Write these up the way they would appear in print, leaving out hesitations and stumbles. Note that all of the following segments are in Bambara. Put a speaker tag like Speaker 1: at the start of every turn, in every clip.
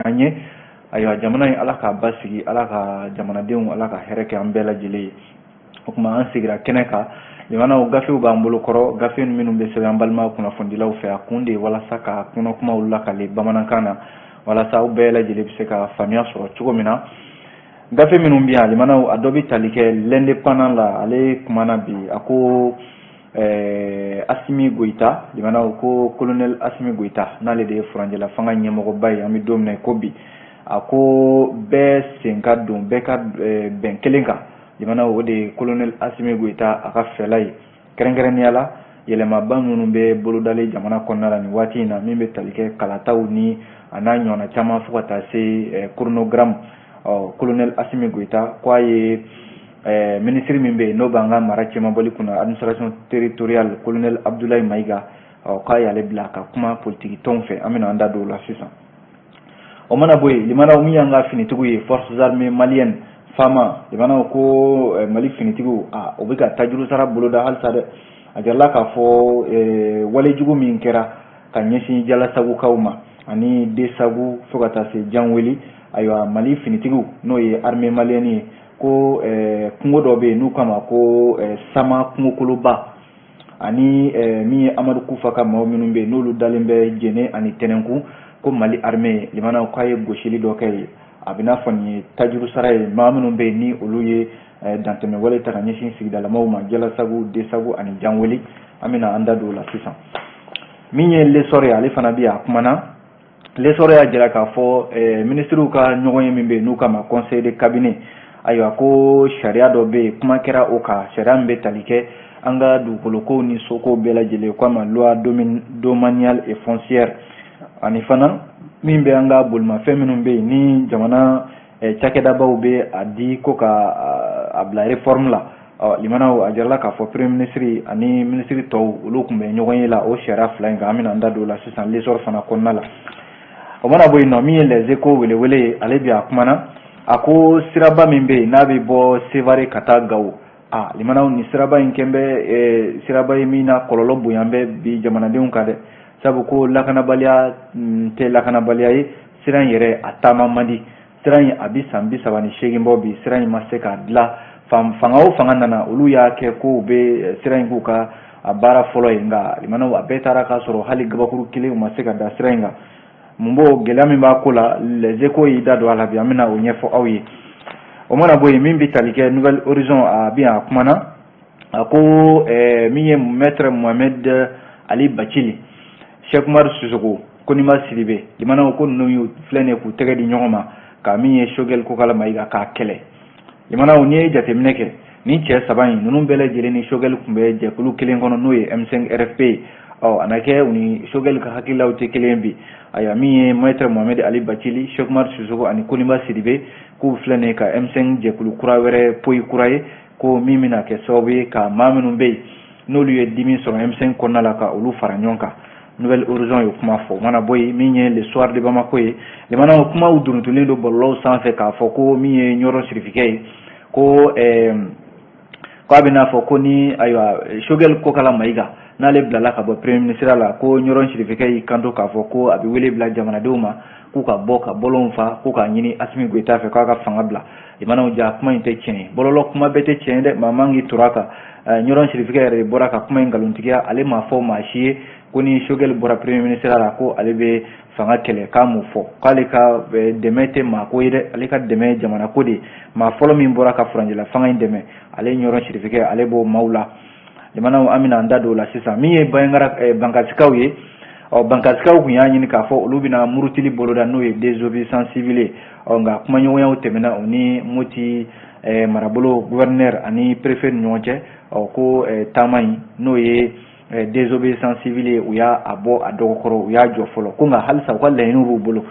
Speaker 1: An ye ayiwa jamana in, Ala k'a basigi, Ala ka jamanadenw, Ala ka hɛrɛ kɛ an bɛɛ lajɛlen ye. O tuma an sigira kɛnɛ kan, jamanaw gafew b'an bolo kɔrɔ, gafe minnu bɛ sɛbɛn an balima kunnafonidilaw fɛ. A kun de ye walasa ka kɔnɔkumaw lakale bamanankan na, walasa aw bɛɛ lajɛlen bɛ se ka faamuya sɔrɔ cogo min na. Gafe minnu bɛ yan, limanaw, a dɔ bɛ tali kɛ L'Indépendant la. Ale kumana bi, a ko Asimi Goyita, limanaw, ko colonel Asimi Goyita, n'ale de ye furancɛla fanga ɲɛmɔgɔba ye an bɛ don min na i ko bi, a ko bɛɛ sen ka don, bɛɛ ka bɛn kelen kan. Limanaw, o de ye colonel Asimi Goyita a ka fɛla ye, kɛrɛnkɛrɛnnenya la yɛlɛmaba minnu bɛ bolodalen jamana kɔnɔna la nin waati in na, min bɛ tali kɛ kalataw ni a n'a ɲɔgɔnna caman fo ka taa se chronogramme. Ɔ colonel Asimi Goyita ko a ye minisiri min bɛ yen n'o b'an ka mara cɛmabɔli kunna, administration territoriale, colonel Abdoulaye Mayiga, ɔ k'a y'ale bila ka kuma politiki tɔnw fɛ. An bɛna an da don o la sisan. O mana bɔ yen, limanaw, min y'an ka finitigiw ye, forces armées maliennes, FAMA, limanaw, ko Mali finitigiw, a o bɛ ka tajuru sara boloda halisa dɛ. A jirala k'a fɔ walejugu min kɛra ka ɲɛsin Jalasagukaw ma ani Desagu fo ka taa se Janweli, ayiwa, Mali finitigiw, n'o ye armée malienne ye, ko kungo dɔ bɛ yen n'u k'a ma ko Sama kungokoloba, ani min ye Amadu Kufa ka maaw minnu bɛ yen n'olu dalen bɛ Jene ani Tɛnɛnkun, ko Mali armée, limanaw, k'a ye gosili dɔ kɛ yen. A bɛ n'a fɔ nin ye tajuru sara ye maa minnu bɛ yen ni olu ye dantɛmɛwale ta ka ɲɛsin sigidalamaw ma, Jalasagu, Desagu ani Janweli. An bɛna an da don o la sisan. Min ye L'Essor ye, ale fana bɛ yen, a kumana. L'Essor y'a jira k'a fɔ minisiriw ka ɲɔgɔn ye min bɛ yen n'u k'a ma conseil de cabinet, ayiwa, ko sariya dɔ bɛ yen, kuma kɛra o kan, sariya min bɛ tali kɛ an ka dugukolokow ni sokow bɛɛ lajɛlen, k'a ma loi domaniale et foncière, ani fana min bɛ an ka bolimafɛn minnu bɛ yen ni jamana cakɛdabaw bɛ a di ko ka a bila réforme la. Ɔ limanaw, a jirala k'a fɔ premier ministre ani ministre tɔw, olu tun bɛ ɲɔgɔn ye la o sariya fila in kan. An bɛna an da don o la sisan L'Essor fana kɔnɔna la. O mana bɔ yen nɔ, min ye Les Échos welewele ye, ale bi a kumana, a ko siraba min bɛ yen n'a bɛ bɔ Sevare ka taa Gawo, a limanaw, nin siraba in kɛn bɛ siraba ye min na kɔlɔlɔ bonya bɛ bi jamanadenw kan dɛ, sabu ko lakanabaliya tɛ lakanabaliya ye, sira in yɛrɛ a taama man di. Sira in a bi san 38 bɔ bi, sira in ma se k'a dilan. Fanga o fanga nana, olu y'a kɛ ko u bɛ sira in k'u ka a baara fɔlɔ ye, nka limanaw, a bɛɛ taara k'a sɔrɔ hali gabakuru kelen u ma se ka da sira in kan. Mun b'o gɛlɛya min b'a ko la, Les Échos y'i da don a la bi, an bɛna o ɲɛfɔ aw ye. O mana bɔ yen, min bɛ tali kɛ Nouvel Horizon, a bɛ a kumana, a ko min ye maître Mohamed Ali Bacili, Cheikh Umar Sisoko, Koniba Sidibe, limanaw, ko ninnu y'u filɛ nin ye k'u tɛgɛ di ɲɔgɔn ma ka min ye Choguel Kokala Mayiga k'a kɛlɛ. Limanaw, n'i ye jateminɛ kɛ, nin cɛ saba in ninnu bɛɛ lajɛlen ni Choguel tun bɛ jɛkulu kelen kɔnɔ, n'o ye M5 RFP ye. Ɔ a na kɛ u ni Choguel ka hakililaw tɛ kelen bi. Ayiwa, min ye maître Mohamed Ali Bacili, Cheikh Umar Sisoko ani Koniba Sidibe, k'u filɛ nin ye ka M5 jɛkulu kura wɛrɛ poyi kura ye, ko min bɛna kɛ sababu ye ka maa minnu bɛ yen n'olu ye dimi sɔrɔ M5 kɔnɔna la, ka olu fara ɲɔgɔn kan. Nouvel Horizon ye kuma fɔ. O mana bɔ yen, min ye Le Soir de Bamako ye, limanaw, kumaw durutulen don bɔlɔlɔw sanfɛ k'a fɔ ko min ye Ɲɔrɔ Sirifikɛ ye, ko ko a bɛ n'a fɔ ko ni ayiwa Choguel Kokala Mayiga n'ale bilala ka bɔ premier ministre la, ko Ɲɔrɔ Sirifikɛ y'i kanto k'a fɔ ko a bɛ wele bila jamanadenw ma k'u ka bɔ ka bɔlɔnw fa, k'u k'a ɲini Asimi Goyita fɛ k'a ka fanga bila. Limanaw, ja kuma in tɛ tiɲɛ ye, bɔlɔlɔ kuma bɛɛ tɛ tiɲɛ ye dɛ, maa man k'i tora kan. Ɲɔrɔ Sirifikɛ yɛrɛ de bɔra ka kuma in nkalontigiya. Ale m'a fɔ maa si ye ko ni Choguel bɔra premier ministre la, ko ale bɛ fanga kɛlɛ. K'a m'o fɔ, k'ale ka dɛmɛ tɛ maako ye dɛ, ale ka dɛmɛ ye jamana ko de ye. Maa fɔlɔ min bɔra ka furancɛla fanga in dɛmɛ, ale Ɲɔrɔ Sirifikɛ, ale b'o maaw la. Jamanaw, an bɛna an da don o la sisan. Min ye Bangara Bankasikaw ye, ɔ Bankasikaw tun y'a ɲini k'a fɔ olu bɛna murutili boloda, n'o ye désobéissance civile ye. Ɔ nka kumaɲɔgɔnyaw tɛmɛna u ni Moti marabolo gouverneur ani préfet ni ɲɔgɔn cɛ. Ɔ ko taama in, n'o ye désobéissance civile ye, u y'a bɔ a dɔgɔkɔrɔ, u y'a jɔ fɔlɔ, ko nka halisa u ka laɲiniw b'u bolo.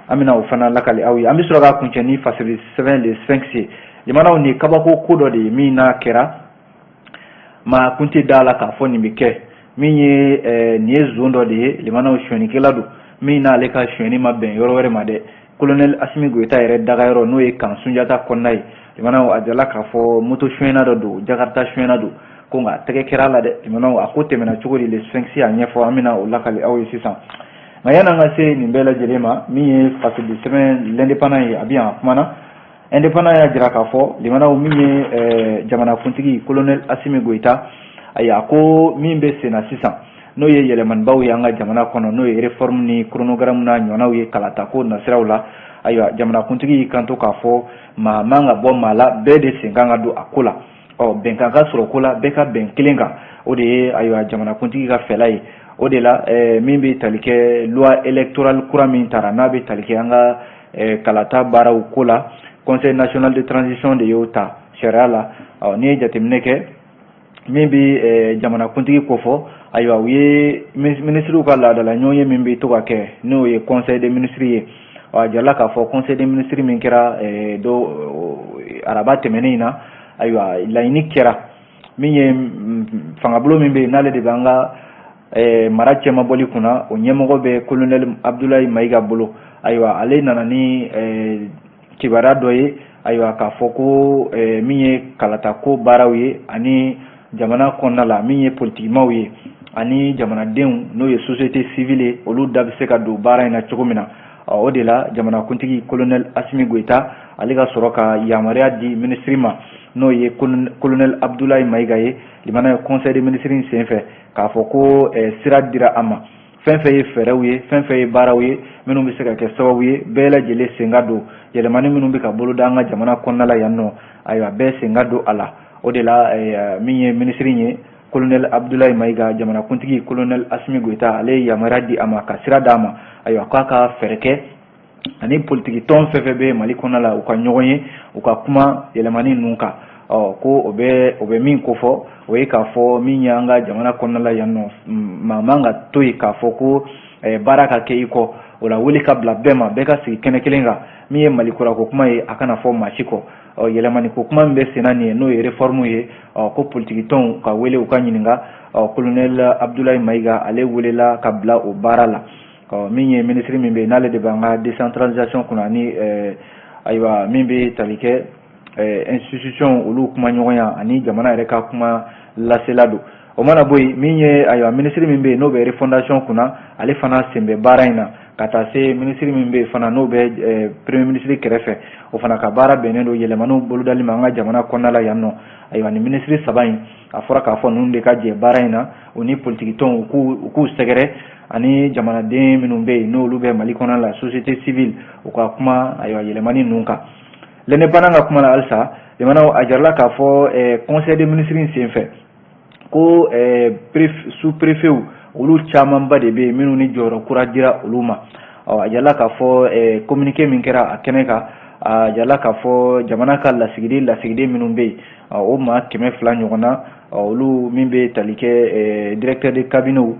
Speaker 1: An bɛna o fana lakali aw ye. An bɛ sɔrɔ k'a kuncɛ ni fasiri sɛbɛn Le Sphinx ye. Jamanaw, nin ye kabako ko dɔ de ye min n'a kɛra, maa kun tɛ da la k'a fɔ nin bɛ kɛ. Min ye nin ye, zon dɔ de ye, limanaw, sonyɛnikɛla don min n'ale ka sonyɛni ma bɛn yɔrɔ wɛrɛ ma dɛ, colonel Asimi Goyita yɛrɛ dagayɔrɔ, n'o ye camp Sunjata kɔnɔna ye. Limanaw, a jirala k'a fɔ moto sonyɛna dɔ don, Jakarta sonyɛna don, ko nka tɛgɛ kɛra a la dɛ. Limanaw, a ko tɛmɛna cogo di, Le Sphinx y'a ɲɛfɔ, an bɛna o lakali aw ye sisan. Nka yan'an ka se nin bɛɛ lajɛlen ma, min ye fasoden sɛbɛn L'Indépendant ye, a bɛ yan a kumana. Indépendant y'a jira k'a fɔ limanaw, min ye jamanakuntigi Colonel Assimi Goïta, ayiwa, ko min bɛ sen na sisan, n'o ye yɛlɛmanibaw ye an ka jamana kɔnɔ, n'o ye réforme ni chronogramme n'a ɲɔgɔnnaw ye kalatako nasiraw la. Ayiwa, jamanakuntigi y'i kanto k'a fɔ maa man ka bɔ maa la, bɛɛ de sen kan ka don a ko la. Ɔ, bɛnkan ka sɔrɔ ko la, bɛɛ ka bɛn kelen kan, o de ye, ayiwa, jamanakuntigi ka fɛla ye. O de la, min bɛ tali kɛ loi électorale kura min tara, n'a bɛ tali kɛ an ka kalata baaraw ko la, Conseil national de transition de y'o ta sariya la. Ɔ, n'i ye jateminɛ kɛ, min bɛ jamanakuntigi kofɔ, ayiwa, u ye minisiriw ka laadala ɲɔgɔn ye min bɛ to ka kɛ, n'o ye conseil des ministres ye. Ɔ, a jirala k'a fɔ conseil des ministres min kɛra dɔ araba tɛmɛnen in na, ayiwa, laɲini kɛra min ye, fangabulon min bɛ yen, n'ale de bɛ an ka mara cɛmabɔli kunna, o ɲɛmɔgɔ bɛ Colonel Abdoulaye Maïga bolo. Ayiwa, ale nana ni kibaruya dɔ ye, ayiwa, k'a fɔ ko min ye kalatako baaraw ye ani jamana kɔnɔna la, min ye politikimaw ye ani jamanadenw, n'o ye société civile ye, olu da bɛ se ka don baara in na cogo min na. O de la, jamanakuntigi Colonel Assimi Goïta, ale ka sɔrɔ ka yamaruya di minisiri ma, n'o ye Colonel Abdoulaye Maïga ye, limana ye conseil des ministres in senfɛ, k'a fɔ ko sira dira a ma, fɛn fɛn ye fɛɛrɛw ye, fɛn fɛn ye baaraw ye minnu bɛ se ka kɛ sababu ye bɛɛ lajɛlen sen ka don yɛlɛmani minnu bɛ ka boloda an ka jamana kɔnɔna la yan nɔ, ayiwa, bɛɛ sen ka don a la. O de la, min ye minisiri ye, Colonel Abdoulaye Maïga, jamanakuntigi Colonel Assimi Goïta, ale ye yamaruya di a ma ka sira d'a ma, ayiwa, k'a ka fɛɛrɛ kɛ ani politiki tɔn fɛn fɛn bɛ Mali kɔnɔna la, u ka ɲɔgɔn ye, u ka kuma yɛlɛmani ninnu kan. Ɔ, ko o bɛ min kofɔ, o ye k'a fɔ min ye an ka jamana kɔnɔna la yan nɔ, maa man ka to yen k'a fɔ ko baara ka kɛ i kɔ. O la, wele ka bila bɛɛ ma, bɛɛ ka sigi kɛnɛ kelen kan. Min ye Mali kura ko kuma ye, a kana fɔ maa si kɔ. Ɔ, yɛlɛmani ko kuma min bɛ sen na nin ye, n'o ye réforme ye, ɔ, ko politiki tɔnw ka wele, u ka ɲininka. Ɔ, Colonel Abdoulaye Maïga, ale welela ka bila o baara la. Ɔ, min ye minisiri min bɛ yen, n'ale de b'an ka décentralisation kunna ani, ayiwa, min bɛ tali kɛ institution olu kuma ɲɔgɔnya ani jamana yɛrɛ ka kuma lasela don. O mana bɔ yen, min ye, ayiwa, minisiri min bɛ yen, n'o bɛ refondation kunna, ale fana sen bɛ baara in na, ka taa se minisiri min bɛ yen fana, n'o bɛ premier ministre kɛrɛfɛ, o fana ka baara bɛnnen don yɛlɛmaniw bolodali ma an ka jamana kɔnɔna la yan nɔ. Ayiwa, ni minisiri saba in, a fɔra k'a fɔ ninnu de ka jɛ baara in na, o ni politiki tɔnw, u k'u sɛgɛrɛ, ani jamanaden minnu bɛ yen, n'olu bɛ Mali kɔnɔna la, société civile, u ka kuma, ayiwa, yɛlɛmani ninnu kan. L'Indépendant ka kuma la halisa, jamanaw, a jirala k'a fɔ conseil des ministres in senfɛ ko sous préfet olu camanba de bɛ yen minnu ni jɔyɔrɔ kura dira olu ma. Ɔ, a jirala k'a fɔ communiqué min kɛra a kɛnɛ kan, a jirala k'a fɔ jamana ka lasigiden minnu bɛ yen, o maa 200 ɲɔgɔn na, olu min bɛ tali kɛ directeur de cabinet,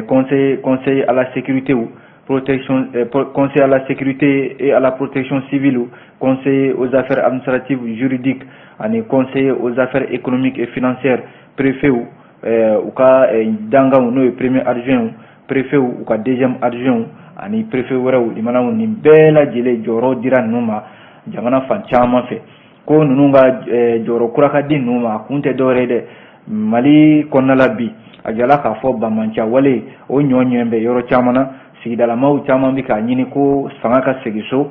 Speaker 1: conseil à la sécurité, protection, conseil à la sécurité et à la protection civile, conseiller aux affaires administratives juridiques ani conseiller aux affaires économiques et financières, préfet, u ka danganw, n'o ye premier adjoint, préfet, u ka deuxième adjoint ani préfet wɛrɛw, limanaw, nin bɛɛ lajɛlen jɔyɔrɔ dira ninnu ma jamana fan caman fɛ. Ko ninnu ka jɔyɔrɔ kura ka di ninnu ma, a kun tɛ dɔwɛrɛ ye dɛ, Mali kɔnɔna la bi, a jirala k'a fɔ banbanciya wale o ɲɔ ɲɛ bɛ yɔrɔ caman na, sigidalamaw caman bɛ k'a ɲini ko fanga ka segin so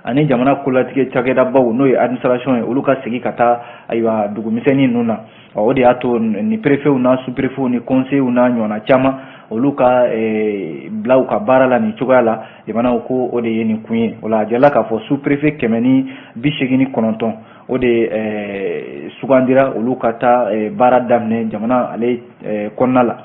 Speaker 1: ani jamana kolatigɛ cakɛdabaw, n'o ye administration ye, olu ka segin ka taa, ayiwa, dugumisɛnnin ninnu na. O de y'a to ni préfetw n'a sous préfetw ni conseillers n'a ɲɔgɔnna caman, olu ka bila u ka baara la nin cogoya la. Jamanaw ko o de ye nin kun ye. O la, a jirala k'a fɔ sous préfet 189, o de sugandira olu ka taa baara daminɛ jamana ale kɔnɔna la.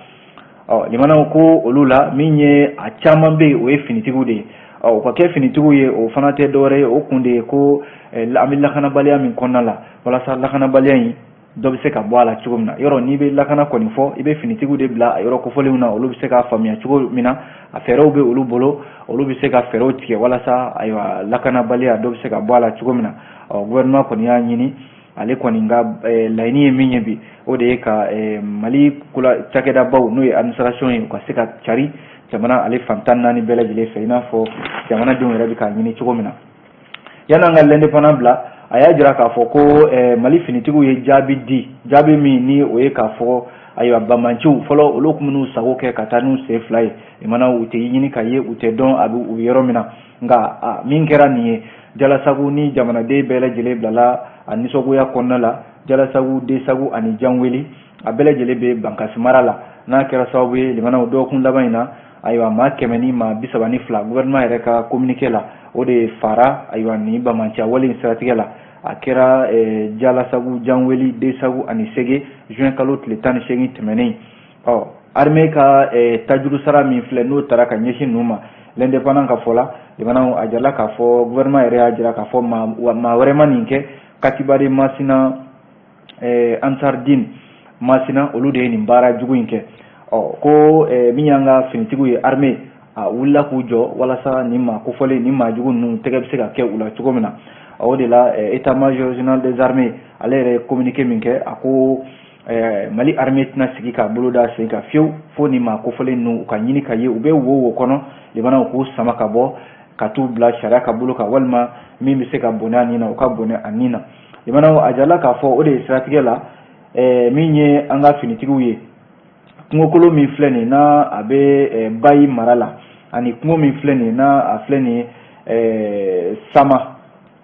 Speaker 1: Ɔ, limanaw, ko olu la, min ye a caman bɛ yen, o ye finitigiw de ye. Ɔ, u ka kɛ finitigiw ye, o fana tɛ dɔwɛrɛ ye, o kun de ye ko an bɛ lakanabaliya min kɔnɔna la, walasa lakanabaliya in dɔ bɛ se ka bɔ a la cogo min na. Yɔrɔ n'i bɛ lakana kɔni fɔ, i bɛ finitigiw de bila a yɔrɔ kofɔlenw na, olu bɛ se k'a faamuya cogo min na, a fɛɛrɛw bɛ olu bolo, olu bɛ se ka fɛɛrɛw tigɛ walasa, ayiwa, lakanabaliya dɔ bɛ se ka bɔ a la cogo min na. Ɔ, gouvernement kɔni y'a ɲini, ale kɔni ka laɲini ye min ye bi, o de ye ka Mali kula cakɛdabaw, n'o ye administration ye, u ka se ka cari jamana ale fan 14 bɛɛ lajɛlen fɛ, i n'a fɔ jamanadenw yɛrɛ bɛ k'a ɲini cogo min na. Yan'an ka L'Indépendant bila, a y'a jira k'a fɔ ko Mali finitigiw ye jaabi di, jaabi min ni o ye k'a fɔ Ayiwa, bamanciw fɔlɔ, olu tun b'u sago kɛ ka taa n'u sen fila ye. Limanaw, u tɛ ɲini ka ye, u tɛ dɔn a bɛ u yɔrɔ min na. Nka min kɛra nin ye Jalasagu, ni jamanaden bɛɛ lajɛlen bilala a nisɔngoya kɔnɔna la, Jalasagu, Desagu ani Janweli, a bɛɛ lajɛlen bɛ Bankasi mara la. N'a kɛra sababu ye, limanaw, dɔgɔkun laban in na, ayiwa, maa 132, gouvernement yɛrɛ ka communiqué la, o de fara. Ayiwa, nin bamanciya wale in siratigɛ la, a kɛra Jalasagu, Janweli, Desagu ani Sege, juin kalo tile 18 tɛmɛnen. Ɔ, armée ka tajuru sara min filɛ, n'o taara ka ɲɛsin ninnu ma, L'Indépendant ka fɔ la, limanaw, a jirala k'a fɔ gouvernement yɛrɛ y'a jira k'a fɔ maa wɛrɛ ma nin kɛ, Katiba de Masina, Ansar Dine Masina, olu de ye nin baara jugu in kɛ. Ɔ, ko min y'an ka finitigiw ye, armée a wulila k'u jɔ walasa nin maa kofɔlen, nin maa jugu ninnu tɛgɛ bɛ se ka kɛ u la cogo min na. O de la, état major général des armées, ale yɛrɛ ye communiqué min kɛ, a ko Mali armée tɛna sigi k'a bolo da sen kan fiyewu fo nin maa kofɔlen ninnu u ka ɲini ka ye u bɛ wo wo kɔnɔ. Limanaw, k'u sama ka bɔ ka t'u bila sariya ka bolo kan, walima min bɛ se ka bɔnɛ a nin na, u ka bɔnɛ a nin na. Limanaw, a jirala k'a fɔ o de ye siratigɛ la, min ye an ka finitigiw ye, kungokolo min filɛ nin n'a a bɛ Bayi mara la, ani kungo min filɛ nin n'a a filɛ nin ye Sama,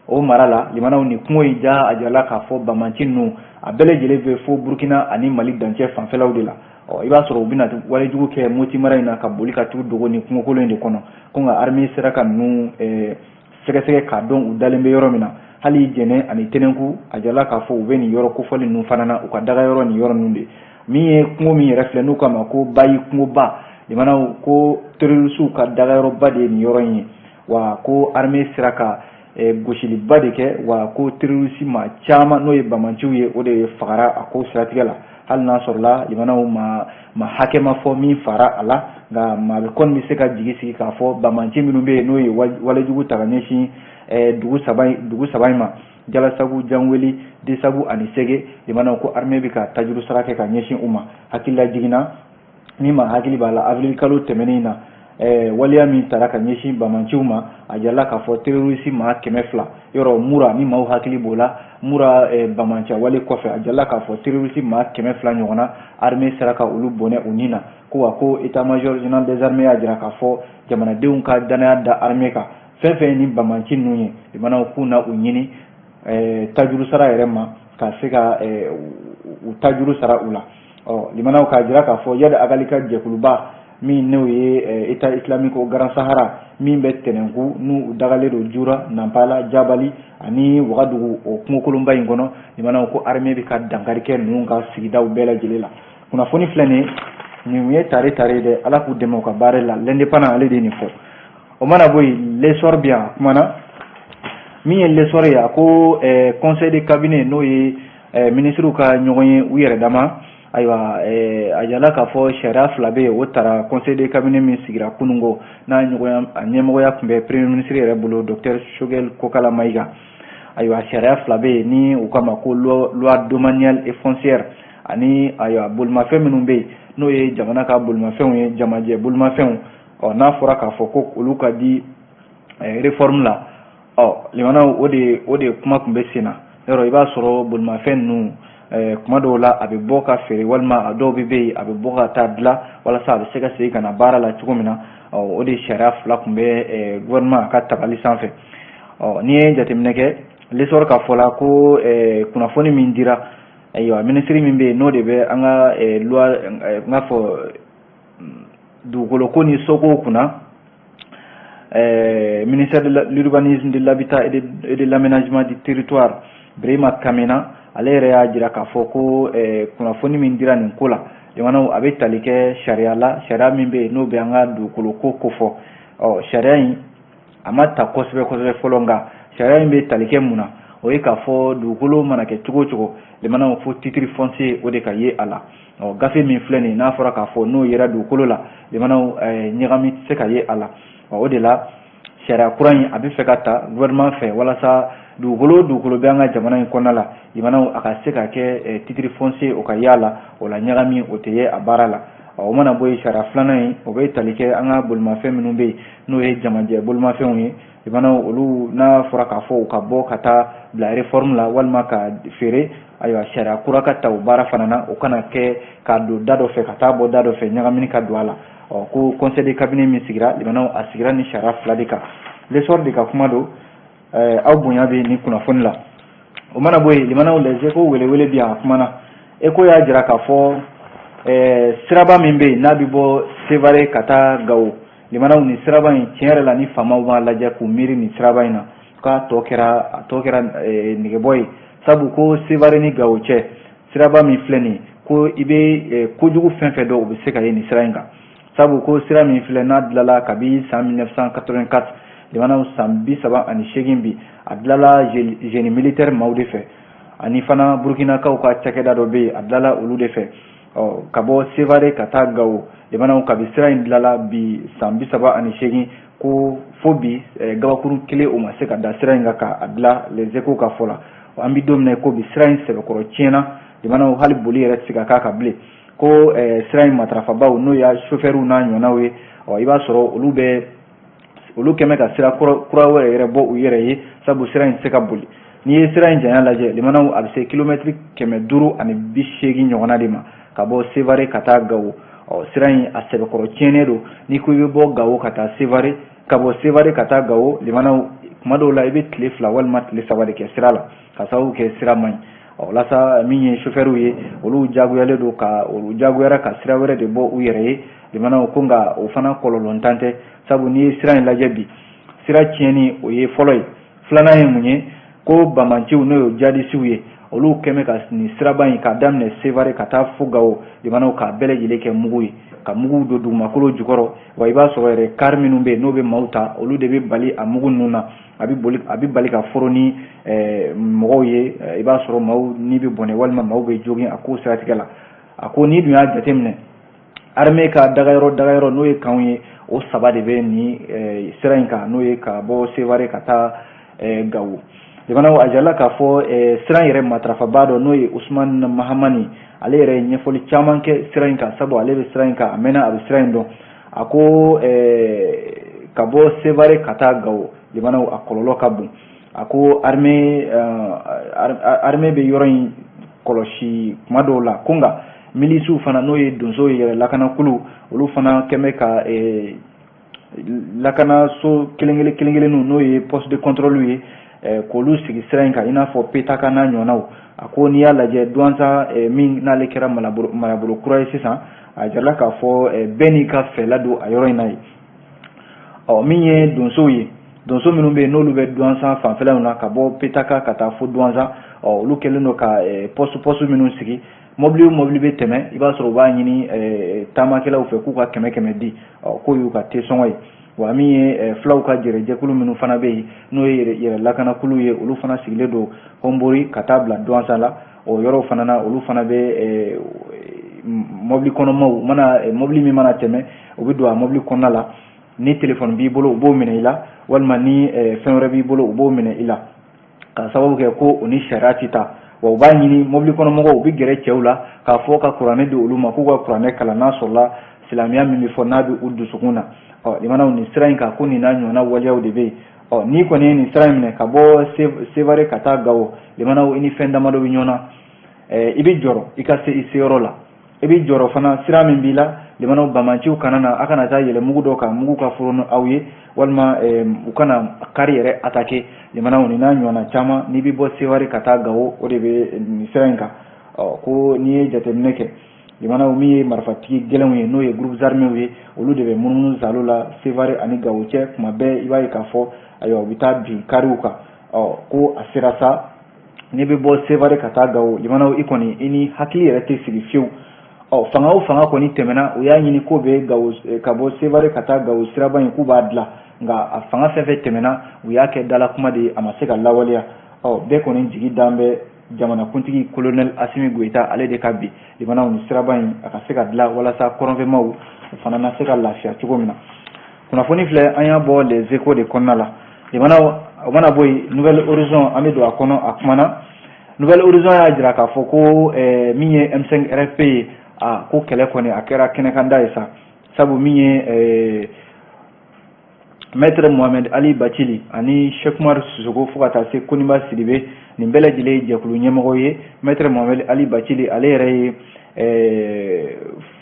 Speaker 1: o mara la. Limanaw, ni kungo in ja, a jirala k'a fɔ bamanci ninnu, a bɛɛ lajɛlen bɛ fo Burukina ani Mali dancɛ fanfɛlaw de la. Ɔ, i b'a sɔrɔ u bɛna walejugu kɛ Moti mara in na, ka boli ka t'u dogo nin kungokolo in de kɔnɔ. Ko nka armée sera ka ninnu sɛgɛsɛgɛ k'a dɔn u dalen bɛ yɔrɔ min na. Hali Jɛnɛ ani Tɛnɛnku, a jirala k'a fɔ u bɛ nin yɔrɔ kofɔli ninnu fana na, u ka daga yɔrɔ nin yɔrɔ ninnu de. Min ye kungo min yɛrɛ filɛ, n'u k'a ma ko Bayi kungoba, limanaw, ko terroristew ka dagayɔrɔba de ye nin yɔrɔ in ye. Wa ko armée sera ka gosiliba de kɛ, wa ko terroriste maa caman, n'o ye bamanciw ye, o de fagara a ko siratigɛ la. Hali n'a sɔrɔla, limanaw, ma hakɛ ma fɔ min fara a la, nka maa bɛ kɔni bɛ se ka jigi sigi k'a fɔ bamanci minnu bɛ yen, n'o ye walejugu ta ka ɲɛsin dugu saba in ma, Jalasagu, Janweli, Desagu ani Sege, limanaw, ko armée bɛ ka tajuru sara kɛ ka ɲɛsin u ma. Hakilila jiginna ni ma hakili b'a la, avril kalo tɛmɛnen na, waleya min tara ka ɲɛsin bamanciw ma, a jirala k'a fɔ terroriste maa 200 yɔrɔ Mura, ni maaw hakili b'o la, Mura bamanciya wale kɔfɛ, a jirala k'a fɔ terroriste maa 200 ɲɔgɔnna, armée sera ka olu bɔnɛ u ni na. Ko wa ko état major général des armées y'a jira k'a fɔ jamanadenw ka danaya da armée kan. Fɛn fɛn ye ni bamanci ninnu ye, limanaw, k'u na u ɲini tajuru sara yɛrɛ ma, ka se ka u tajuru sara u la. Ɔ, limanaw, k'a jira k'a fɔ Iyad Ag Ghali ka jɛkuluba min, n'o ye État islamique au Grand Sahara, min bɛ Tɛnɛnku, n'u dagalen don Jura, Nanpala, Jabali ani Wagadugu, o kungokolonba in kɔnɔ, limanaw, ko armée bɛ ka dankari kɛ ninnu ka sigidaw bɛɛ lajɛlen la. Kunnafoni filɛ nin ye, nin ye tare tare ye dɛ. Ala k'u dɛmɛ u ka baara la. L'Indépendant, ale de ye nin fɔ. O mana bɔ yen, L'Essor bi yan, a kumana. Min ye L'Essor ye, a ko conseil de cabinet, n'o ye ministres ka ɲɔgɔn ye u yɛrɛ dama. Ayiwa, a jirala k'a fɔ sariya fila bɛ yen, o taara conseil de cabinet min sigira kununko, n'a ɲɔgɔnya a ɲɛmɔgɔya tun bɛ premier ministre yɛrɛ bolo, docteur Choguel Kokala Maïga. Ayiwa, sariya fila bɛ yen ni u k'a ma ko loi domaniale et foncière, ani ayiwa, bolimafɛn minnu bɛ yen, n'o ye jamana ka bolimafɛnw ye, jamajɛ bolimafɛnw. Ɔ, n'a fɔra k'a fɔ ko olu ka di réforme la, ɔ, limanaw, o de kuma tun bɛ sen na. Yɔrɔ i b'a sɔrɔ bolimafɛn ninnu, kuma dɔw la, a bɛ bɔ ka feere, walima a dɔw bɛ yen, a bɛ bɔ ka taa dilan walasa a bɛ se ka segin ka na baara la cogo min na. Ɔ, o de sariya fila tun bɛ gouvernement ka tabali sanfɛ. Ɔ, n'i ye jateminɛ kɛ, L'Essor ka fɔ la, ko kunnafoni min dira, ayiwa, minisiri min bɛ yen, n'o de bɛ an ka loi, n k'a fɔ dugukolo ko ni soko kunna, ministère de l'urbanisme, de l'habitat et de l'aménagement du territoire, Birima Kamena, ale yɛrɛ y'a jira k'a fɔ ko kunnafoni min dira nin ko la, jamanaw, a bɛ tali kɛ sariya la, sariya min bɛ yen, n'o bɛ an ka dugukolo ko kofɔ. Ɔ, sariya in a ma ta kosɛbɛ kosɛbɛ fɔlɔ, nka sariya in bɛ tali kɛ mun na? O ye k'a fɔ dugukolo mana kɛ cogo o cogo, limanaw, fo titre foncier o de ka ye a la. Ɔ, gafe min filɛ nin ye, n'a fɔra k'a fɔ n'o yera dugukolo la, limanaw, ɲagami tɛ se ka ye a la. Ɔ, o de la, sariya kura in a bɛ fɛ ka ta gouvernement fɛ walasa dugukolo dugukolo bɛ an ka jamana in kɔnɔna la, limanaw, a ka se ka kɛ titre foncier o ka y'a la, o la ɲagami o tɛ ye a baara la. O mana bɔ yen, sariya filanan in, o bɛ tali kɛ an ka bolimafɛn minnu bɛ yen, n'o ye jamajɛ bolimafɛnw ye. Limanaw, olu n'a fɔra k'a fɔ u ka bɔ ka taa bila réforme la walima ka feere, ayiwa, sariya kura ka ta o baara fana na, o kana kɛ k'a don da dɔ fɛ ka taa bɔ da dɔ fɛ, ɲagamini ka don a la. Ɔ, ko conseil de cabinet min sigira, limanaw, a sigira ni sariya fila de kan. L'Essor de ka kuma don, aw bonya bɛ nin kunnafoni la. O mana bɔ yen, limanaw, Les Échos welewele bi a kuma na. Écho y'a jira k'a fɔ siraba min bɛ yen, n'a bɛ bɔ Sevare ka taa Gawo, limanaw, nin siraba in, tiɲɛ yɛrɛ la, ni faamaw b'a lajɛ k'u miiri nin siraba in na, k'a tɔ kɛra a tɔ kɛra negebɔ ye. Sabu ko Sevare ni Gawo cɛ siraba min filɛ nin ye, ko i bɛ kojugu fɛn fɛn dɔn, o bɛ se ka ye nin sira in kan. Sabu ko sira min filɛ, n'a dilala kabi san 1984, limanaw, san 38 bi, a dilala génie militaire maaw de fɛ, ani fana Burukinakaw ka cakɛda dɔ bɛ yen, a dilala olu de fɛ. Ɔ, ka bɔ Sevare ka taa Gawo, limanaw, kabi sira in dilala bi san 38, ko fo bi gabakuru kelen o ma se ka da sira in kan k'a dila. Les Échos ka fɔ la, an bɛ don min na ko bi, sira in sɛbɛkɔrɔ tiɲɛna. Limanaw, hali boli yɛrɛ tɛ se ka k'a kan bilen. Ko sira in matarafabaw, n'o y'a chauffeurw n'a ɲɔgɔnnaw ye, ɔ, i b'a sɔrɔ olu bɛ olu kɛmɛ ka sira kura wɛrɛ yɛrɛ bɔ u yɛrɛ ye, sabu sira in tɛ se ka boli. N'i ye sira in janya lajɛ, limanaw, a bɛ se kilomɛtiri 580 ɲɔgɔnna de ma ka bɔ Sevare ka taa Gawo. Ɔ, sira in a sɛbɛkɔrɔ tiɲɛnen don. N'i ko i bɛ bɔ Gawo ka taa Sevare, ka bɔ Sevare ka taa Gawo, limanaw, kuma dɔw la i bɛ tile 2 walima tile 3 de kɛ sira la, ka sababu kɛ sira man ɲi. Ɔ, walasa min ye chauffeurw ye, olu jagoyalen don ka olu jagoyara ka sira wɛrɛ de bɔ u yɛrɛ ye, limanaw. Ko nka o fana kɔlɔlɔntan tɛ, sabu n'i ye sira in lajɛ bi, sira tiɲɛni o ye fɔlɔ ye. Filanan ye mun ye? Ko bamanciw, n'o ye jadisiw ye, olu kɛmɛ ka nin siraba in k'a daminɛ Sevare ka taa fo Gawo, limanaw, k'a bɛɛ lajɛlen kɛ mugu ye, ka mugu don dugumakolo jukɔrɔ. Wa i b'a sɔrɔ yɛrɛ, kari minnu bɛ yen, n'o bɛ maaw ta, olu de bɛ bali a mugu ninnu na, a bɛ boli, a bɛ bali ka foro ni mɔgɔw ye. I b'a sɔrɔ maaw ni bɛ bɔnɛ walima maaw bɛ jogin a ko siratigɛ la. A ko n'i dun y'a jateminɛ, armée ka dagayɔrɔ dagayɔrɔ, n'o ye kanw ye, o saba de bɛ nin sira in kan, n'o ye ka bɔ Sevare ka taa Gawo. Limanaw, a jirala k'a fɔ sira yɛrɛ matarafabaa dɔ, n'o ye Usumani Mahamani, ale yɛrɛ ye ɲɛfɔli caman kɛ sira in kan, sabu ale bɛ sira in kan a mɛnna, a bɛ sira in dɔn. A ko ka bɔ Sevare ka taa Gawo, limanaw, a kɔlɔlɔ ka bon. A ko armée bɛ yɔrɔ in kɔlɔsi kuma dɔw la, ko nka milisiw fana, n'o ye donsow yɛrɛ lakanakulu, olu fana kɛmɛ ka lakanaso kelen kelen kelen kelenninw, n'o ye poste de contrôle ye, k'olu sigi sira in kan, i n'a fɔ Petaka n'a ɲɔgɔnnaw. A ko n'i y'a lajɛ, Duwanza min n'ale kɛra marabolo kura ye sisan, a jirala k'a fɔ bɛɛ n'i ka fɛla don a yɔrɔ in na ye. Ɔ, min ye donsow ye, donso minnu bɛ yen, n'olu bɛ Duwanza fanfɛlaw na, ka bɔ Petaka ka taa fo Duwanza, ɔ, olu kɛlen don ka poste poste minnu sigi. Mobili o mobili bɛ tɛmɛ, i b'a sɔrɔ u b'a ɲini taamakɛlaw fɛ k'u ka kɛmɛ kɛmɛ di. Ɔ, k'o y'u ka tesɔngɔ ye. Wa min ye fulaw ka jɛrɛjɛkulu minnu fana bɛ yen, n'o ye yɛrɛ lakanakulu ye, olu fana sigilen don Hɔnbori ka taa bila Duwanza la. O yɔrɔw fana na, olu fana bɛ mobili kɔnɔmaw mana, mobili min mana tɛmɛ, u bɛ don a mobili kɔnɔna la. Ni telefɔni b'i bolo, u b'o minɛ i la, walima ni fɛn wɛrɛ b'i bolo, u b'o minɛ i la, ka sababu kɛ ko o ni sariya tɛ taa. Wa u b'a ɲini mobili kɔnɔmɔgɔw, u bɛ gɛrɛ cɛw la k'a fɔ ka kuranɛ di olu ma, k'u ka kuranɛ kalan, n'a sɔrɔla silamɛya min bɛ fɔ, n'a bɛ u dusukun na. Ɔ, limanaw, nin sira in kan, ko nin n'a ɲɔgɔnna waleyaw de bɛ yen. Ɔ, n'i kɔni ye nin sira in minɛ ka bɔ Sevare ka taa Gawo, limanaw, i ni fɛn damadɔ bɛ ɲɔgɔn na. I bɛ jɔrɔ i ka se i seyɔrɔ la, i bɛ jɔrɔ fana sira min b'i la. Limanaw, bamanciw kana na, a kana taa yɛlɛ mugu dɔ kan, mugu ka foro ni aw ye, walima u kana kari yɛrɛ attaquer. Limanaw, nin n'a ɲɔgɔnna caman, n'i bɛ bɔ Sevare ka taa Gawo, o de bɛ nin sira in kan. Ɔ, ko n'i ye jateminɛ kɛ, limanaw, min ye marifatigi gɛlɛnw ye, n'o ye groupes armés ye, olu de bɛ munumunu zalo la Sevare ani Gawo cɛ kuma bɛɛ. I b'a ye k'a fɔ, ayiwa, u bɛ taa bin kariw kan. Ɔ, ko a sera sa, n'i bɛ bɔ Sevare ka taa Gawo, limanaw, i kɔni i ni hakili yɛrɛ tɛ sigi fiyewu. Ɔ, fanga o fanga kɔni tɛmɛna, u y'a ɲini ko bɛ Gawo, ka bɔ Sevare ka taa Gawo siraba in, k'u b'a dilan, nka a fanga fɛn fɛn tɛmɛna, u y'a kɛ dala kuma de ye, a ma se ka lawaleya. Ɔ, bɛɛ kɔni jigi dan bɛ jamanakuntigi colonel Asimi Goyita ale de ka bi, limanaw, ni siraba in a ka se ka dilan, walasa kɔrɔnfɛmaw fana na se ka lafiya cogo min na. Kunnafoni filɛ, an y'a bɔ Les Échos de kɔnɔna la. Limanaw, o mana bɔ yen, Nouvel Horizon, an bɛ don a kɔnɔ. A kumana, Nouvel Horizon y'a jira k'a fɔ ko min ye M5 RFP ye, A ko kɛlɛ kɔni a kɛra kɛnɛkanda ye sa, sabu min ye Maître Mohamed Ali Bacili ani Cheikh Umar Sisoko fo ka taa se Koniba Sidibe, nin bɛɛ lajɛlen ye jɛkulu ɲɛmɔgɔ ye. Maître Mohamed Ali Bacili, ale yɛrɛ ye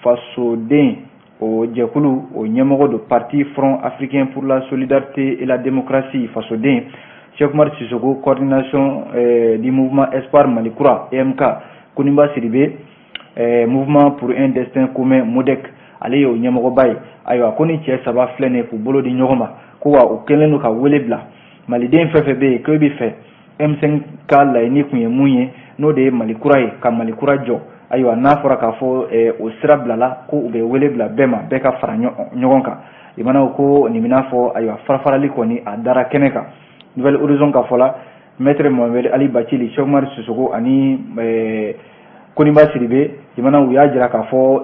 Speaker 1: fasoden o jɛkulu o ɲɛmɔgɔ don, parti Front africain pour la solidarité et la démocratie fasoden. Cheikh Umar Sisoko, coordination du mouvement Espoir Mali Kura EMK. Koniba Sidibe, mouvement pour un destin commun MODEC, ale ye o ɲɛmɔgɔba ye. Ayiwa, ko ni cɛ saba filɛ nin ye k'u bolo di ɲɔgɔn ma, ko wa u kɛlen don ka wele bila maliden fɛn fɛn bɛ yen k'e bɛ fɛ M5 ka laɲini kun ye mun ye, n'o de ye Mali kura ye, ka Mali kura jɔ. Ayiwa, n'a fɔra k'a fɔ o sira bilala, ko u bɛ wele bila bɛɛ ma, bɛɛ ka fara ɲɔgɔn kan. Limanaw, ko nin bɛna fɔ, ayiwa, farafarali kɔni a dara kɛnɛ kan. Nouvel Horizon ka fɔ la, Maître Mohamed Ali Bacili, Cheikh Umar Sisoko ani Koniba Sidibe, limanaw, u y'a jira k'a fɔ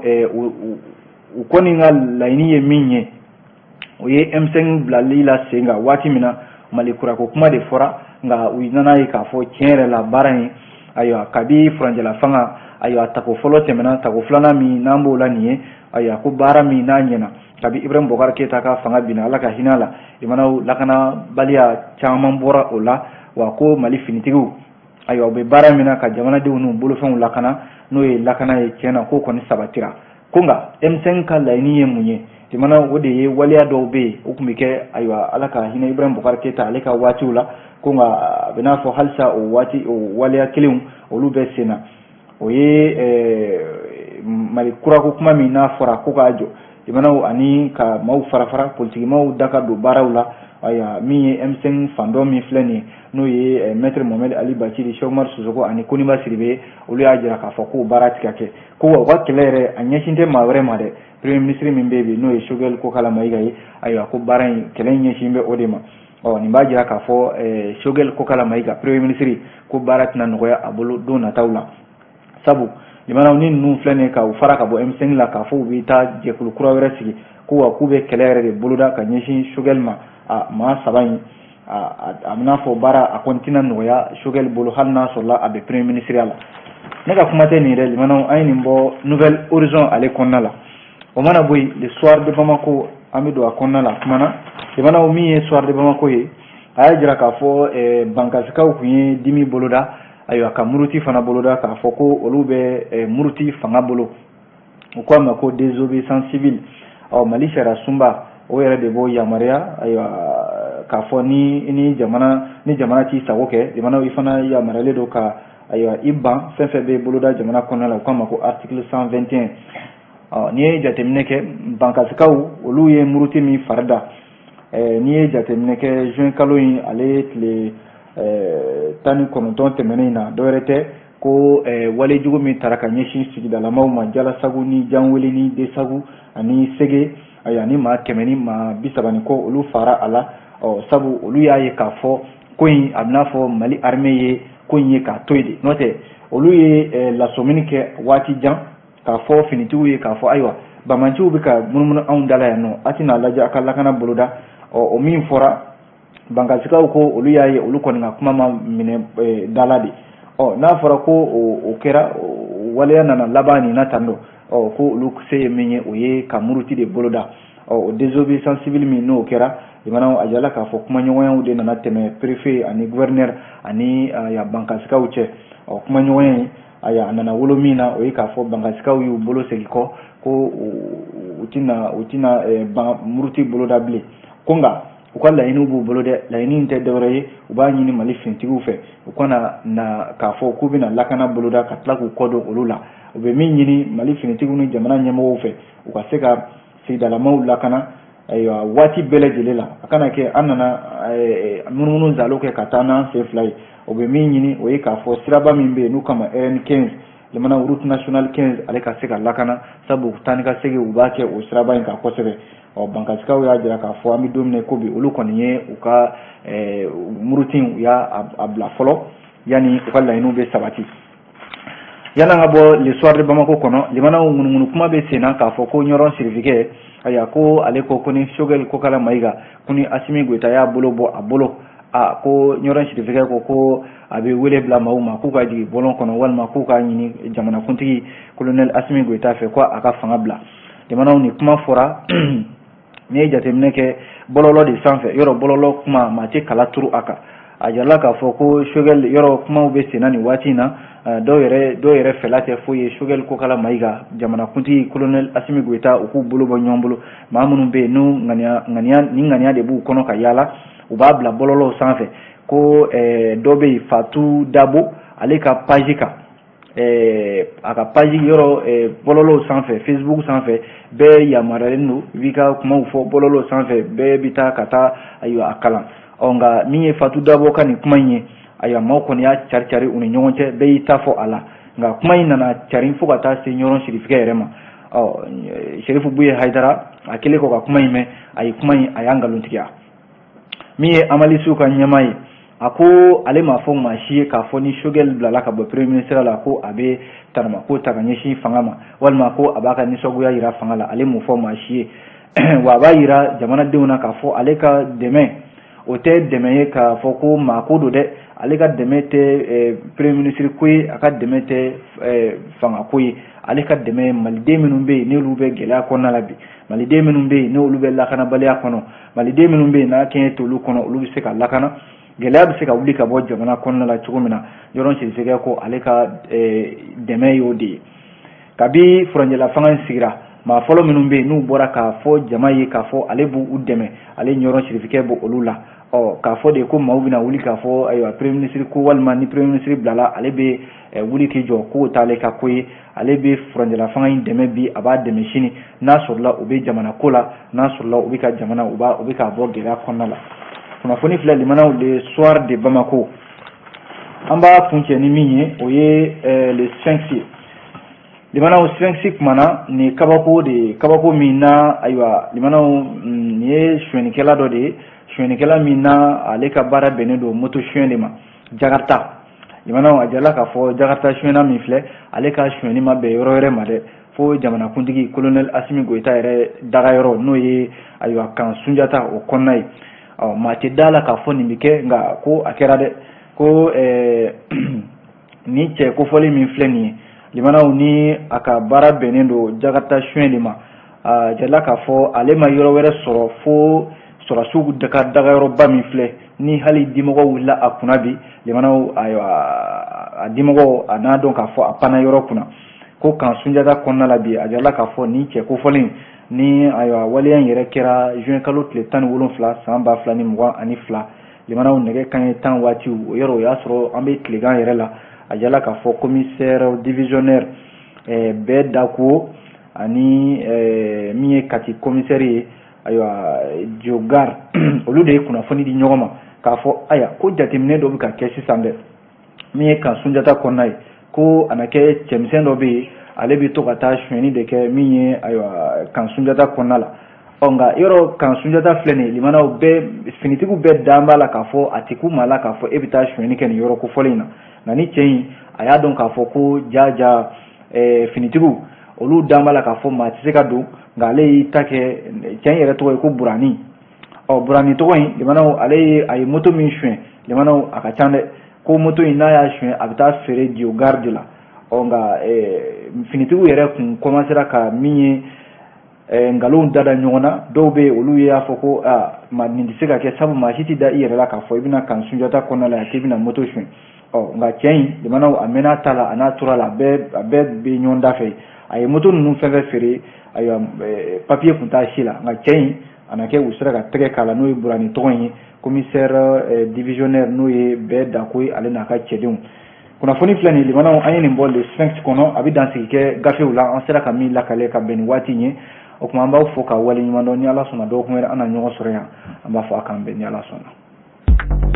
Speaker 1: u kɔni ka laɲini ye min ye, o ye M5 bilali la sen kan. Waati min na Mali kurako kuma de fɔra, nka u nana ye k'a fɔ tiɲɛ yɛrɛ la, baara in, ayiwa, kabi furancɛla fanga, ayiwa, tako fɔlɔ tɛmɛna, tako filanan min n'an b'o la nin ye, ayiwa, ko baara min n'a ɲɛna kabi Ibrahim Boubacar Keita ka fanga binna, Ala ka hinɛ la, limanaw, lakanabaliya caman bɔra o la. Wa ko Mali finitigiw, ayiwa, u bɛ baara min na ka jamanadenw n'u bolofɛnw lakana, n'o ye lakana ye, tiɲɛ na k'o kɔni sabatira. Ko nka M5 ka laɲini ye mun ye? Limana, o de ye waleya dɔw bɛ yen, o tun bɛ kɛ, ayiwa, Ala ka hinɛ Ibrahim Boubacar Keita ale ka waatiw la, ko nka a bɛ n'a fɔ halisa o waati o waleya kelenw olu bɛ sen na. O ye Mali kurako kuma min n'a fɔra ko k'a jɔ, limanaw, ani ka maaw fara fara politikimaw da ka don baaraw la. Ayiwa, min ye M5 fandɔ min filɛ nin ye, n'o ye Maître Mohamed Ali Bacili, Cheikh Umar Sisoko ani Koniba Sidibe, olu y'a jira k'a fɔ k'o baara ti ka kɛ, ko wa u ka kɛlɛ yɛrɛ a ɲɛsin tɛ maa wɛrɛ ma dɛ, premier ministre min bɛ yen bi, n'o ye Choguel Kokala Mayiga ye. Ayiwa, ko baara in, kɛlɛ in ɲɛsin bɛ o de ma. Ɔ nin b'a jira k'a fɔ Choguel Kokala Mayiga, premier ministre, ko baara tɛna nɔgɔya a bolo don nataw la, sabu limanaw, ni ninnu filɛ nin ye ka u fara ka bɔ M5 la k'a fɔ u bɛ taa jɛkulu kura wɛrɛ sigi, ko wa k'u bɛ kɛlɛ yɛrɛ de boloda ka ɲɛsin Choguel ma. A maa saba in, a bɛna fɔ baara a kɔni tɛna nɔgɔya Choguel bolo, hali n'a sɔrɔla a bɛ premier ministre la. Ne ka kuma tɛ nin yɛrɛ, limanaw, an ye nin bɔ Nouvel Horizon ale kɔnɔna la. O mana bɔ yen, Le Soir de Bamako, an bɛ don a kɔnɔna la. Kuma na, limanaw, min ye Soir de Bamako ye, a y'a jira k'a fɔ bankasikaw tun ye dimi boloda, ayiwa, ka muruti fana boloda, k'a fɔ ko olu bɛ muruti fanga bolo, u ko a ma ko désobéissance civile. Ɔ Mali sariya sunba o yɛrɛ de b'o yamaruya, ayiwa, k'a fɔ ni jamana t'i sago kɛ, jamana i fana yamaruyalen don ka, ayiwa, i ban fɛn fɛn bɛ boloda jamana kɔnɔna la. U k'a ma ko article 121. Ɔ n'i ye jateminɛ kɛ, bankasikaw olu ye muruti min fari da, n'i ye jateminɛ kɛ, juin kalo in ale tile 19 tɛmɛnen in na, dɔwɛrɛ tɛ ko walejugu min taara ka ɲɛsin sigidalamaw ma, Jalasagu ni Janweli ni Desagu ani Sege, ayiwa, ni maa 100 ni maa 30 ni kɔ olu fara a la. Ɔ sabu olu y'a ye k'a fɔ ko in a bɛna fɔ Mali armée ye ko in ye k'a to yen de, n'o tɛ olu ye lasɔmini kɛ waati jan k'a fɔ finitigiw ye k'a fɔ ayiwa, bamanciw bɛ ka munumunu anw da la yan nɔ, a tɛna lajɛ a ka lakana boloda. Ɔ o min fɔra, bankasikaw ko olu y'a ye olu kɔni ka kuma ma minɛ da la de. Ɔ n'a fɔra ko o kɛra, waleya nana laban nin na tan dɔ, ɔ ko olu se ye min ye, o ye ka muruti de boloda. Ɔ o désobéissance civile min n'o kɛra, limanaw, a jala k'a fɔ kumaɲɔgɔnyaw de nana tɛmɛ préfet ani gouverneur ani ya bankasikaw cɛ. Ɔ kumaɲɔgɔnya in, ayiwa, a nana wolo min na, o ye k'a fɔ bankasikaw y'u bolo segin kɔ, ko u tɛna ban muruti boloda bilen. Ko nka u ka laɲiniw b'u bolo dɛ, laɲini in tɛ dɔwɛrɛ ye, u b'a ɲini Mali finitigiw fɛ u kana na k'a fɔ k'u bɛna lakana boloda ka tila k'u kɔ don olu la. U bɛ min ɲini Mali finitigiw ni jamana ɲɛmɔgɔw fɛ, u ka se ka sigidalamaw lakana, ayiwa, waati bɛɛ lajɛlen la, a kana kɛ an nana munumunu zalo kɛ ka taa n'an sen fila ye. O bɛ min ɲini, o ye k'a fɔ siraba min bɛ yen n'u kama RN 15, limana, route nationale 15, ale ka se ka lakana, sabu taa ni ka segin u b'a kɛ o siraba in kan kosɛbɛ. Ɔ bankasikaw y'a jira k'a fɔ an bɛ don min na ko bi, olu kɔni ye u ka muruti u y'a bila fɔlɔ yanni u ka laɲiniw bɛ sabati. Yan'an ka bɔ Le Soir de Bamako kɔnɔ, limanaw, ŋunuŋunu kuma bɛ sen na k'a fɔ ko Ɲɔrɔn Sirifikɛ, ayiwa, ko ale ko ko ni Choguel Kokala Mayiga, ko ni Asimi Goyita y'a bolo bɔ a bolo. A ko Ɲɔrɔn Sirifikɛ ko a bɛ wele bila maaw ma k'u ka jigin bɔlɔn kɔnɔ walima k'u ka ɲini jamanakuntigi colonel Asimi Goyita fɛ ko a ka fanga bila. Jamanaw, ni kuma fɔra, n'i ye jateminɛ kɛ bɔlɔlɔ de sanfɛ, yɔrɔ bɔlɔlɔ kuma maa tɛ kala turu a kan. A jirala k'a fɔ ko Choguel, yɔrɔ kumaw bɛ senna nin waati in na, dɔw yɛrɛ fɛla tɛ foyi ye Choguel Kokala Mayiga, jamanakuntigi colonel Asimi Goyita, u k'u bolo bɔ ɲɔgɔn bolo. Maa minnu bɛ yen n'u ŋaniya ŋaniya ni ŋaniya de b'u kɔnɔ ka yaala, u b'a bila bɔlɔlɔw sanfɛ ko dɔ bɛ yen, Fatu Dabo, ale ka page kan, a ka page, yɔrɔ bɔlɔlɔw sanfɛ, Facebook sanfɛ, bɛɛ yamaruyalen don i b'i ka kumaw fɔ bɔlɔlɔw sanfɛ, bɛɛ bɛ taa ka taa, ayiwa, a kalan. Ɔ nka min ye Fatu Dabo ka nin kuma in ye, ayiwa, maaw kɔni y'a cari cari u ni ɲɔgɔn cɛ, bɛɛ y'i ta fɔ a la. Nka kuma in nana cari fo ka taa se Ɲɔrɔn Sirifikɛ yɛrɛ ma. Ɔ Serifu Buye Hayidara, a kɛlen kɔ ka kuma in mɛn, a ye kuma in, a y'a nkalontigiya. Min ye Amalisiw ka ɲɛmaa ye, a ko ale m'a fɔ maa si ye k'a fɔ ni Choguel bilala ka bɔ premier ministre la, ko a bɛ tanamako ta ka ɲɛsin fanga ma, walima ko a b'a ka nisɔngoya yira fanga la. Ale m'o fɔ maa si ye. Wa a b'a yira jamanadenw na k'a fɔ ale ka dɛmɛ, o tɛ dɛmɛ ye k'a fɔ ko maa ko don dɛ. Ale ka dɛmɛ tɛ premier ministre ko ye, a ka dɛmɛ tɛ fanga ko ye. Ale ka dɛmɛ ye maliden minnu bɛ yen n'olu bɛ gɛlɛya kɔnɔna la bi, maliden minnu bɛ yen n'olu bɛ lakanabaliya kɔnɔ, maliden minnu bɛ yen n'a kɛɲɛ t'olu kɔnɔ, olu bɛ se ka lakana, gɛlɛya bɛ se ka wuli ka bɔ jamana kɔnɔna la cogo min na. Ɲɔrɔn Sirifikɛ ko ale ka dɛmɛ y'o de ye. Kabi furancɛla fanga in sigira, maa fɔlɔ minnu bɛ yen n'u bɔra k'a fɔ jama ye k'a fɔ ale b'u dɛmɛ, ale Ɲɔrɔn Sirifikɛ b'o olu la. Ɔ k'a fɔ de ko maaw bɛna wuli k'a fɔ, ayiwa, premier ministre ko, walima ni premier ministre bilala, ale bɛ wuli k'i jɔ, k'o t'ale ka ko ye. Ale bɛ furancɛla fanga in dɛmɛ bi, a b'a dɛmɛ sini, n'a sɔrɔla u bɛ jamana ko la, n'a sɔrɔla u bɛ ka jamana u b'a u bɛ k'a bɔ gɛlɛya kɔnɔna la. Kunnafoni filɛ, limanaw, Le Soir de Bamako. An b'a kuncɛ ni min ye, o ye Le Sphinx ye. Limanaw, Sphinx kumana nin kabako de ye, kabako min na, ayiwa, limanaw, nin ye sonyɛnikɛla dɔ de ye, sonyɛnikɛla min na ale ka baara bɛnnen don moto suɲɛ de ma, Jakarta. Limanaw, a jirala k'a fɔ Jakarta sonyɛna min filɛ, ale ka sonyɛni ma bɛn yɔrɔ wɛrɛ ma dɛ, fo jamanakuntigi colonel Asimi Goyita yɛrɛ dagayɔrɔ, n'o ye, ayiwa, kan Sunjata o kɔnɔna ye. Ɔ maa tɛ da la k'a fɔ nin bɛ kɛ, nka ko a kɛra dɛ. Ko ni cɛ kofɔli min filɛ nin ye, limanaw, ni a ka baara bɛnnen don Jakarta suɲɛ de ma, a jirala k'a fɔ ale ma yɔrɔ wɛrɛ sɔrɔ fo sɔrɔdasiw ka dagayɔrɔba min filɛ ni hali dimɔgɔw wulila a kunna bi. Limanaw, ayiwa, a dimɔgɔw a n'a dɔn k'a fɔ a panna yɔrɔ kunna ko kan Sunjata kɔnɔna la bi. A jirala k'a fɔ nin cɛ kofɔlen ni, ayiwa, waleya in yɛrɛ kɛra juin kalo tile 17 san 2022, limanaw, nɛgɛ kanɲɛ 10 waatiw. O yɔrɔ o y'a sɔrɔ an bɛ tilegan yɛrɛ la. A jirala k'a fɔ commissaire divisionnaire bɛɛ Dako ani min ye Kati commissaire ye, ayiwa, Diogar, olu de ye kunnafoni di ɲɔgɔn ma k'a fɔ, ayiwa, ko jateminɛ dɔ bɛ ka kɛ sisan dɛ, min ye kan Sunjata kɔnɔna ye, ko a na kɛ cɛmisɛn dɔ bɛ yen, ale bɛ to ka taa sonyɛni de kɛ min ye, ayiwa, kan Sunjata kɔnɔna la. Ɔ nka yɔrɔ kan Sunjata filɛ nin ye, limanaw, bɛɛ finitigiw bɛɛ dan b'a la k'a fɔ a tɛ ku maa la k'a fɔ e bɛ taa sonyɛni kɛ nin yɔrɔ kofɔlen in na. Nka ni cɛ in a y'a dɔn k'a fɔ ko ja finitigiw olu dan b'a la k'a fɔ maa tɛ se ka don, nka ale y'i ta kɛ. Cɛ in yɛrɛ tɔgɔ ye ko Burani. Ɔ Burani tɔgɔ in, limanaw, ale ye a ye moto min suɲɛ, limanaw, a ka ca dɛ. Ko moto in, n'a y'a suɲɛ, a bɛ taa feere Diogar de la. Ɔ nka finitigiw yɛrɛ kun commencera ka min ye nkalonw da da ɲɔgɔn na. Dɔw bɛ yen, olu y'a fɔ ko aa, ma nin tɛ se ka kɛ, sabu maa si tɛ da i yɛrɛ la k'a fɔ i bɛna kan Sunjata kɔnɔna la yan k'i bɛna moto suɲɛ. Ɔ nka cɛ in, limanaw, a mɛnna ta la, a n'a tora la, a bɛɛ bɛ ɲɔgɔn da fɛ. A ye moto ninnu fɛn fɛn feere, ayiwa, papiye tun t'a si la. Nka cɛ in, a na kɛ u sera ka tɛgɛ k'a la, n'o ye Burani tɔgɔ in ye, commissaire divisionnaire, n'o ye bɛɛ Dako ye, ale n'a ka cɛdenw. Kunnafoni filɛ nin, limanaw, an ye nin bɔ Le Sphinx kɔnɔ. A bɛ dansigi kɛ gafew la, an sera ka min lakale ka bɛn nin waati in ye. O tuma an b'aw fo ka waleɲuman dɔn. Ni Ala sɔnna, dɔgɔkun wɛrɛ an na ɲɔgɔn sɔrɔ yan. An b'a fɔ a k'an bɛn ni Ala sɔnna.